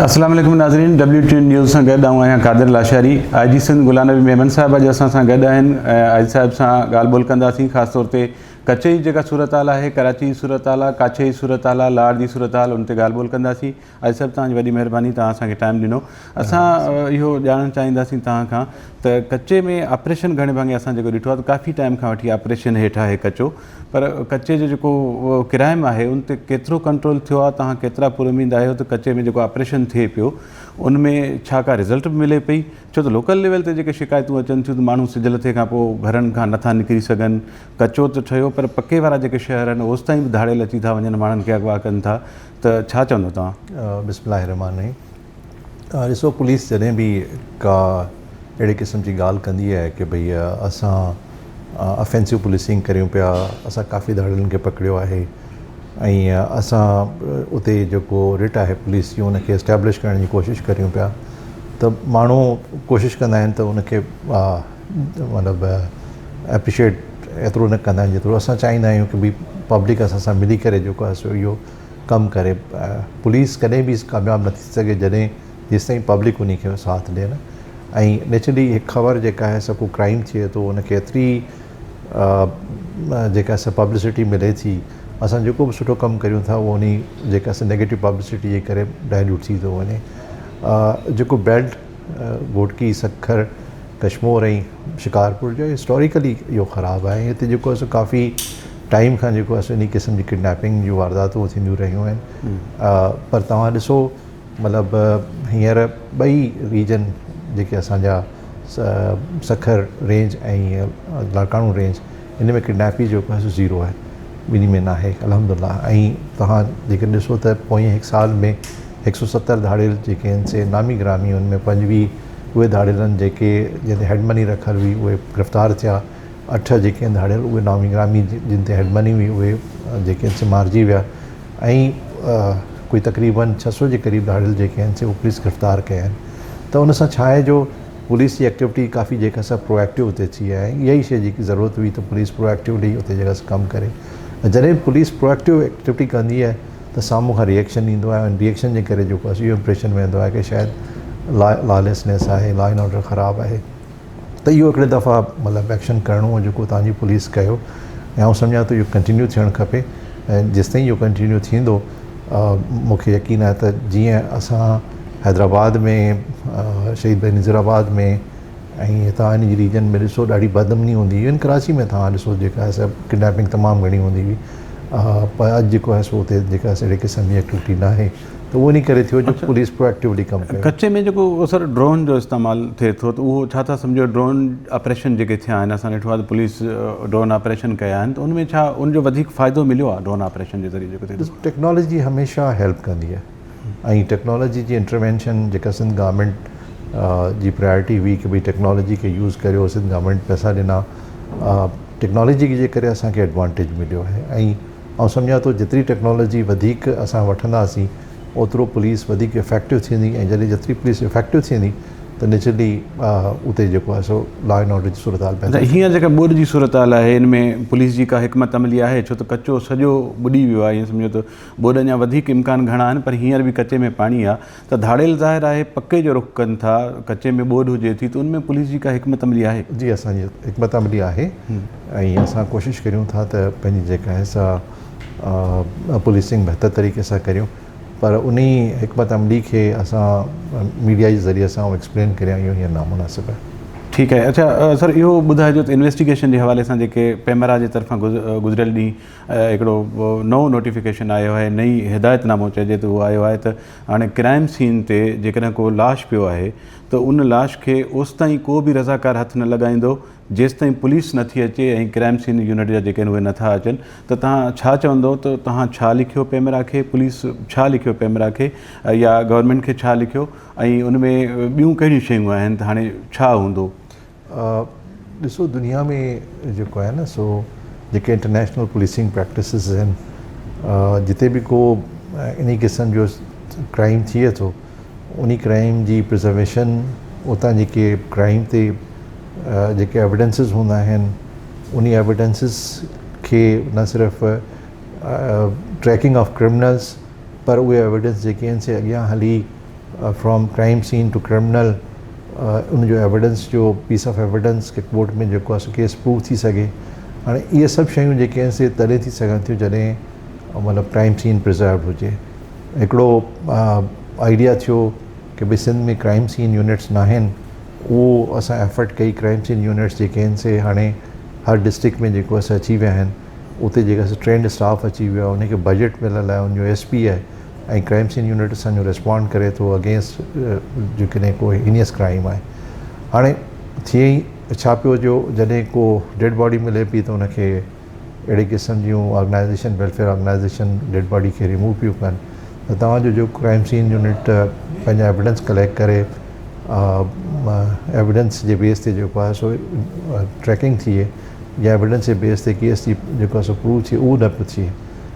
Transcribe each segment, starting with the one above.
السلام عليڪم ناظرين ڊبليو ٽي اين نيوز سان گڏ آئون آهيان قادر لاشاري آء جي سنڌ غلام نبي ميمن صاحب اڄ اسان سان گڏ آهن آء جي صاحب سان ڳالهه ٻولهه ڪنداسين خاص طور تي ڪچي جي جيڪا صورتحال آهي ڪراچي جي صورتحال آهي ڪاڇي جي صورتحال آهي لاڙ جي صورتحال ان تي ڳالهه ٻولهه ڪنداسين آء جي صاحب توهان جي وڏي مهرباني توهان اسان کي ٽائيم ڏنو اسان اهو ڄاڻڻ چاهينداسين توهان کان ته ڪچي ۾ آپريشن گهڻي ڀاڱي اسان جيڪو ڏٺو آهي ته ڪافي ٽائيم کان وٺي آپريشن هيٺ آهي ڪچو پر ڪچي جو جيڪو ڪرائم آهي ان تي ڪيترو ڪنٽرول ٿيو آهي توهان ڪيترا پر اميد آهيو ته ڪچي ۾ جيڪو آپريشن ٿئي پيو ان ۾ ڇا ڪا رزلٽ به ملي پئي ڇو ته لوڪل ليول تي جيڪي شڪايتون اچن ٿيون ته ماڻهو سج لٿي کان پوء گهرن کان نٿا نڪري سگهن ڪچو ته ٺهيو پر پڪي وارا جيڪي شهر آهن اوستائين به ڌاڙيل اچي ٿا وڃن ماڻهن کي اغوا ڪن ٿا ته ڇا چوندو توهان؟ بسم الله الرحمٰن الرحيم ڏسو پوليس جڏهن به ڪا اهڙي قسم جي ڳالهه ڪندي آهي ڪي ڀئي اسان افينسو پوليسنگ ڪريون پيا اسان ڪافي ڌاڙيلن کي پڪڙيو آهي ۽ اسان اتي جيڪو رٽ آهي پوليس جي ان کي اسٽيبلش ڪرڻ جي ڪوشش ڪريون پيا ته ماڻهو ڪوشش ڪندا آهن ته ان کي مطلب اپريشيٽ ايترو نه ڪندا آهن جيترو اسان چاهيندا آهيون ڪي ڀئي پبلڪ اسان سان ملي ڪري جيڪو آهي سو اهو ڪم ڪري پوليس ڪڏهن به ڪامياب نه ٿي سگهي جڏهن جيستائين پبلڪ انهي کي ساٿ ڏي نه ۽ نيچرلي هڪ خبر جيڪا آهي سا ڪو ڪرائيم ٿئي ٿو ان کي ايتري جيڪا سا پبلسٽي ملي ٿي اسان جيڪو به سٺو ڪم ڪريون ٿا اهو انهي جيڪا سا نيگيٽو پبلسٽي جي ڪري ڊائليوٽ ٿي ٿو وڃي جيڪو بيلٽ گهوٽڪي سکر ڪشمور ۽ شڪارپور جو هسٽاريڪلي اهو خراب آهي هتي جيڪو آهي سو ڪافي ٽائيم کان جيڪو آهي سو انهي قسم جي ڪڊنيپنگ جون وارداتون ٿينديون رهيون آهن پر توهان ڏسو مطلب هينئر ٻئي ريجن جيڪي اسان جا سکر رينج ۽ لاڙڪاڻو رينج ان ۾ ڪڊنيپي جيڪو آهي سو زيرو آهي ٻنهي ۾ ناهي الحمد لله ۽ توهان جيڪڏهن ڏسو ته پوئين هڪ سال ۾ هڪ سو ستر ڌاڙيل جيڪي آهن سي نامي گرامي ان ۾ پنجويهه اهي ڌاڙيل آهن جيڪي جن تي هيڊ مني رکيل هئي اهي گرفتار ٿيا اٺ جيڪي آهن ڌاڙيل اهي نامي گرامي جن تي هيڊ مني هئي اهي جيڪي آهن سي مارجي ويا ۽ ڪوئي تقريبن ڇهه سو جي قريب ڌاڙيل جيڪي آهن سي اهي پوليس گرفتار ڪيا آهن ته ان سان ڇا آهي جو پوليس جي ايڪٽيوٽي ڪافي جيڪا سا پرو ايڪٽو اتي ٿي آهي اها ئي شي جي ضرورت هئي ته پوليس پرو ايڪٽيولي اتي جيڪا سا ڪم ڪري جڏهن پوليس پرو ايڪٽو ايڪٽيوٽي ڪندي آهي ته سامهون کان ريئيڪشن ايندو آهي ۽ ريئيڪشن جي ڪري جيڪو آهي اهو امپريشن ويندو آهي ڪي شايد لا لاليسنيس آهي لا اينڊ آرڊر خراب آهي ته اهو هڪڙي دفعا مطلب ايڪشن ڪرڻو هو جيڪو تان جي پوليس ڪيو ۽ آئون سمجهان ٿو اهو ڪنٽينيو ٿيڻ کپي ۽ جيستائين اهو ڪنٽينيو ٿيندو مون کي يقين آهي ته جيئن اسان حيدرآباد ۾ شهيد بينظير آباد ۾ ۽ هتان ان جي ريجن ۾ ڏسو ڏاڍي بدامني هوندي هئي ايون ڪراچي ۾ توهان ڏسو جيڪا آهي سا ڪڊنيپنگ تمام گهڻي هوندي هئي پر اڄ جيڪو آهي سو اتي جيڪا آهي اهڙي قسم جي ايڪٽيوٽي ناهي ته اهو انهي ڪري ٿيو جو پوليس پرو ايڪٽيولي ڪم ڪيو. ڪچي ۾ جيڪو سر ڊرون جو استعمال ٿئي ٿو ته اهو ڇا ٿا سمجهو ڊرون آپريشن جيڪي ٿيا آهن اسان ڏٺو آهي ته پوليس ڊرون آپريشن ڪيا آهن ته ان ۾ ڇا ان جو وڌيڪ فائدو مليو آهي ڊرون آپريشن جي ذريعي جيڪو ٿئي ٿو. ٽيڪنالاجي هميشه هيلپ ڪندي آهي ۽ ٽيڪنالاجي جي انٽروينشن جيڪا سنڌ گورنمينٽ جي پرائرٽي هئي ڪي ڀئي ٽيڪنالاجي کي يوز ڪريو سنڌ گورنمينٽ پئسا ڏنا ٽيڪنالاجي جي ڪري اسان کي ايڊوانٽيج مليو آهي ۽ آئون سمجهان ٿو جيتري ٽيڪنالاجي وڌيڪ اسان وٺنداسين اوترو پوليس وڌيڪ افيڪٽو ٿيندي ۽ جڏهن جيتري پوليس افيڪٽو ٿيندي ته نيچرلي اتي جيڪو آهي سو لا اينڊ آرڊر جي صورتحال بهتر ٿيندي. هينئر جيڪا ٻوڏ جي صورتحال آهي ان ۾ پوليس جي ڪا حڪمت عملي آهي ڇو ته ڪچو سڄو ٻڏي ويو آهي ائين سمجهو ته ٻوڏ اڃا وڌيڪ امڪان گهڻا آهن پر هينئر به ڪچي ۾ پاڻي آهي ته ڌاڙيل ظاهر آهي پڪي جو رخ ڪن ٿا، ڪچي ۾ ٻوڏ هجي ٿي ته ان ۾ پوليس جي ڪا حڪمت عملي آهي؟ جي اسان جي حڪمت عملي آهي ۽ اسان ڪوشش ڪريون ٿا ته پنهنجي جيڪا آهي سا پوليسنگ بهتر طريقي سان ڪريون پر انهي حڪمت عملي کي اسان ميڊيا جي ذريعي سان آئون ايڪسپلين ڪريان اهو هينئر نامناسب آهي. ٺيڪ آهي اڇا سر اهو ٻڌائجو ته انويسٽيگيشن جي حوالي سان جيڪي پيمرا جي طرفان گذريل ڏينهن هڪڙو نئون نوٽيفڪيشن آيو آهي نئين هدايت نامو چئجي ته اهو آيو آهي ته هاڻي ڪرائم سين تي جيڪڏهن ڪو لاش پيو آهي ته ان لاش کي اوستائين ڪو به رضاڪار هٿ نه لڳائيندو جيستائين پوليس نه ٿي اچي ۽ ڪرائم سين يونٽ جا جيڪي آهن اهي نه ٿا اچن ته توهان ڇا چوندو ته توهان ڇا لکيو پيمرا کي پوليس ڇا لکيو پيمرا کي يا گورنمينٽ کي ڇا لکيو ۽ ان ۾ ٻيون ڪهڙيون شيون آهن ته هاڻي ڇا هوندو؟ ڏسو دنيا ۾ جيڪو آهي نه سو جيڪي انٽرنيشنل پوليسنگ پريڪٽسز آهن جتي به ڪو انهي قسم جو ڪرائيم ٿئي ٿو انهي ڪرائيم جي پرزرويشن اتان جيڪي ڪرائيم تي جيڪي ايويڊنسز هوندا آهن انهي ايويڊنسز کي نه صرف ٽريڪنگ آف ڪرمنلز پر اهي ايويڊنس جيڪي آهن سي اڳيان هلي From crime scene to criminal ان جو ايويڊنس جو پيس آف ايويڊنس ڪي ڪورٽ ۾ جيڪو آهي سو ڪيس پروو ٿي سگهي. هاڻي اهي سڀ شيون جيڪي آهن سي تڏهن ٿي سگهن ٿيون جڏهن مطلب ڪرائيم سين پرزروڊ هجي. هڪڙو آئيڊيا ٿيو ڪي ڀئي سنڌ ۾ ڪرائيم سين يونٽس ناهن، اهو اسان ايفرٽ ڪئي. ڪرائيم سين يونٽس جيڪي آهن سي هاڻي هر ڊسٽرڪٽ ۾ جيڪو آهي سو اچي ويا آهن. اتي جيڪا سو ٽرينڊ اسٽاف اچي ويو آهي، ان کي بجيٽ مليل آهي، ان جو ايس پي آهي ۽ ڪرائيم سين يونٽ اسان جو ريسپانڊ ڪري ٿو اگينسٽ جيڪڏهن ڪو هينيس ڪرائيم آهي. هاڻي ٿئي ڇا پيو جو جڏهن ڪو ڊيڊ باڊي ملي پئي ته ان کي اهڙي قسم جون organisation welfare organisation dead body کي ريموو پيون ڪن ته توهان جو جو ڪرائيم سين يونٽ پنهنجا ايويڊنس ڪليڪٽ ڪري ايويڊنس جي بيس تي جيڪو آهي سو ٽريڪنگ ٿئي يا ايويڊنس جي بيس تي ڪيس جي جيڪو آهي سو پروو ٿئي اهو نه پيو ٿئي.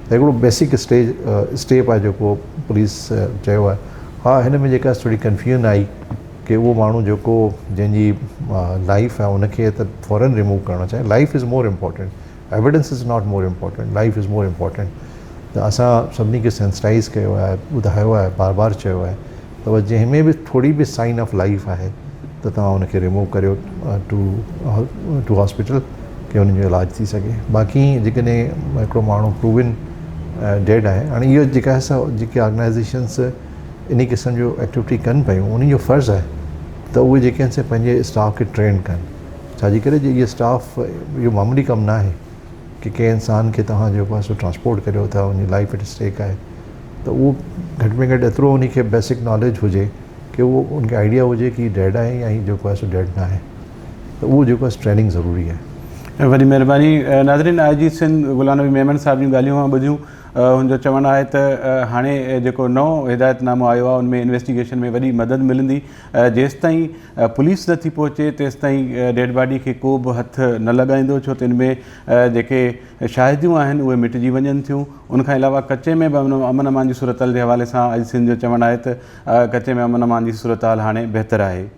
ته هڪڙو بيسڪ اسٽيج اسٽيپ آهي جيڪو پوليس چيو آهي. ها هن ۾ جيڪا ٿوري ڪنفيوزن آئي ڪي اهو ماڻهو جيڪو جنهن جي لائف آهي ان کي ته فورن ريموو ڪرڻو چاهي. Life is more important, evidence is not more important, life is more important. ته اسان سڀني کي سينسٽائز ڪيو آهي، ٻڌايو آهي، بار بار چيو آهي ته بس جنهن ۾ به ٿوري به سائن آف لائف آهي ته توهان ان کي ريموو ڪريو ٽو ٽو هاسپيٽل ڪي ان جو علاج ٿي سگهي. باقي جيڪڏهن هڪڙو ماڻهو پروون ڊيڊ آهي، هاڻي اهو جيڪا آهي سا جيڪي آرگنائزيشنس انهي قسم جو ايڪٽيوٽي ڪن پيون انهن جو فرض آهي ته اهي جيڪي آهن سي پنهنجي اسٽاف کي ٽرين ڪن. ڇا جي ڪري جو اهي اسٽاف اهو معمولي ڪم نه آهي ڪي ڪنهن انسان کي توهان جيڪو آهي سو ٽرانسپورٽ ڪريو ٿا ان جي لائف ايٽ اسٽيڪ آهي ته اهو گهٽ ۾ گهٽ ايترو ان کي بيسڪ ناليج هجي ڪي اهو ان کي آئيڊيا هجي ڪي هي ڊيڊ آهي يا هي جيڪو آهي سو ڊيڊ نه آهي ته اهو جيڪو آهي ٽريننگ ضروري آهي. وڏي مهرباني ناظرين آء جي سنڌ غلام نبي ميمڻ صاحب جون ڳالهيون اوهان ٻڌيون هن جو چوڻ آهي ته هاڻي جيڪو نئون هدايت نامو آيو آهي ان ۾ انويسٽيگيشن ۾ وڏي مدد ملندي جيستائين پوليس نه ٿي پهچي تيستائين ڊيڊ باڊي کي ڪو به هٿ نه لڳائيندو ڇو ته ان ۾ جيڪي شاهديون آهن اهي مٽجي وڃن ٿيون ان کان علاوه ڪچي ۾ به امن امان جي صورتحال جي حوالي سان آء جي سنڌ جو چوڻ آهي ته ڪچي ۾ امن امان جي صورتحال هاڻي بهتر آهي.